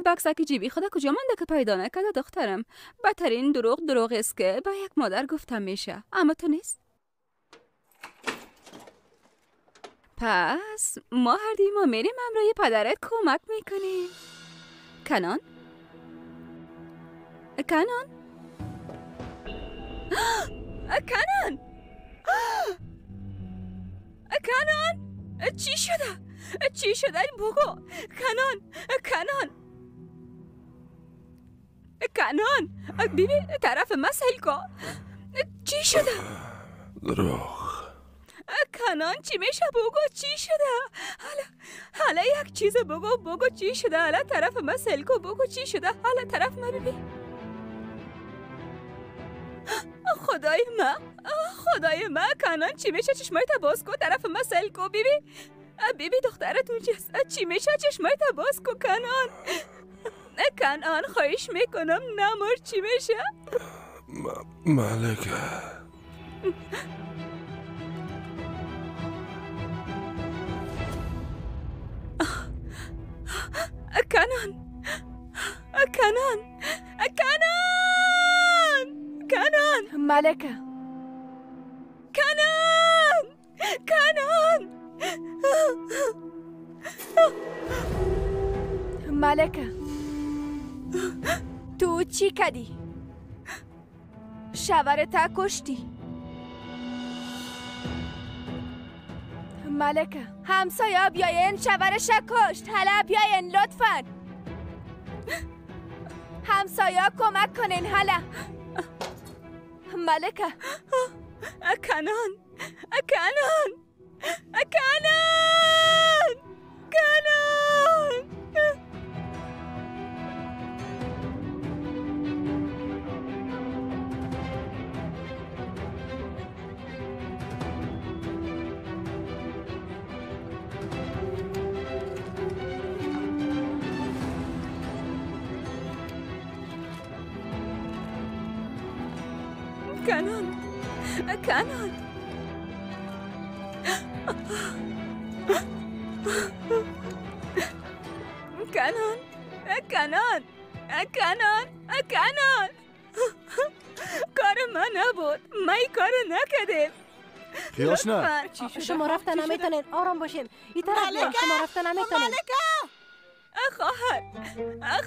بکسک جیبی خدا کجا مانده که پیدا نکرده دخترم. بدترین دروغ دروغ است که به یک مادر گفتم میشه، اما تو نیست. پس ما هر دی ما میریم همراه پدرت کمک میکنیم. کنان، کنان، کنان، کنان، چی شده؟ چی شده؟ بگو کنان، کنان، کنان، بیبی طرف ما سیل کو. چی شده؟ دروغ. کنان چی میشه؟ بگو چی شده؟ حالا یک چیز بگو، بگو چی شده؟ حالا طرف ما سیل کو، بگو چی شده؟ حالا طرف ما ببین. خدای ما، خدای ما، کنان چی میشه؟ چشمای تا باز کو، طرف ما سیل کو. بیبی، بیبی دخترت اونجاست. چی میشه؟ چشمای تا باز کو کنان. کنان خواهش میکنم نمر. چی میشه؟ ملکه. کنان، کنان، کنان، کنان، ملکه، کنان، کنان، ملکه، تو چی کدی؟ شوهرت کشتی. ملکه، همسایه بیاین، شوهرش کشت. حالا بیاین لطفاً. همسایه کمک کنین حالا. ملکه. کنان، کنان، کنان، کنان. کنان، کنان، کنان، کنان، کنان، کنان. کار من نبود، من این کار نکردم. خیاش نه. شما رفتن نمیتونین، آرام باشین. این طرف بیا، شما رفتن نمیتونین. خواهر،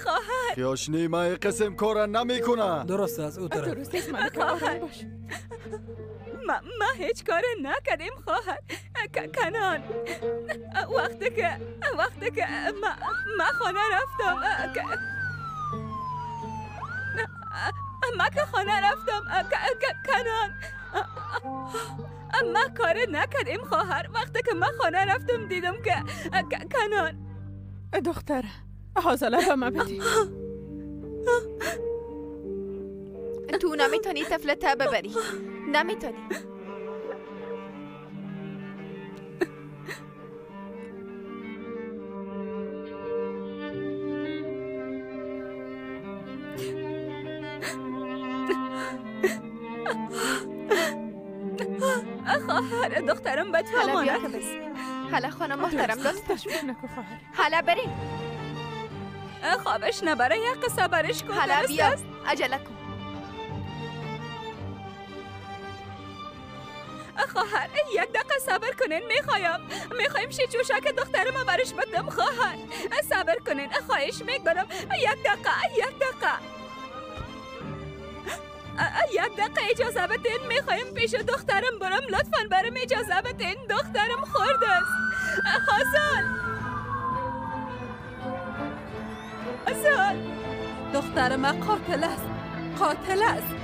خواهر، خیاشنی من این قسم کار نمیکنه. درست است، او طرف. درست است ملکه، آرام باش. ما هیچ کار نکردیم خواهر. کنان، وقتی که ما خانه رفتم، ما که خانه رفتم، کنان، ما کار نکردیم خواهر. وقتی که ما خانه رفتم دیدم که کنان. دختر، حاضله به من بدی. تو نمیتونی طفلت ببری، نمیتونی. خواهر، دخترم به تو امانت. حالا خانم محترم لطفا. حالا بریم. خوابش نبره، یک قصه برش کن. حالا بیا، عجله کن. خواهر یک دقیقه صبر کنین، میخوایم شی چوشک دختر ما برش بدم. خواهر صبر کنین، خواهش میکنم. یک دقیقه، یک دقیقه، یک دقیقه اجازه بدین، میخوایم پیش دخترم برم. لطفا برم اجازه بدین، دخترم خرد است. حسن، حسن، دختر من قاتل است، قاتل است.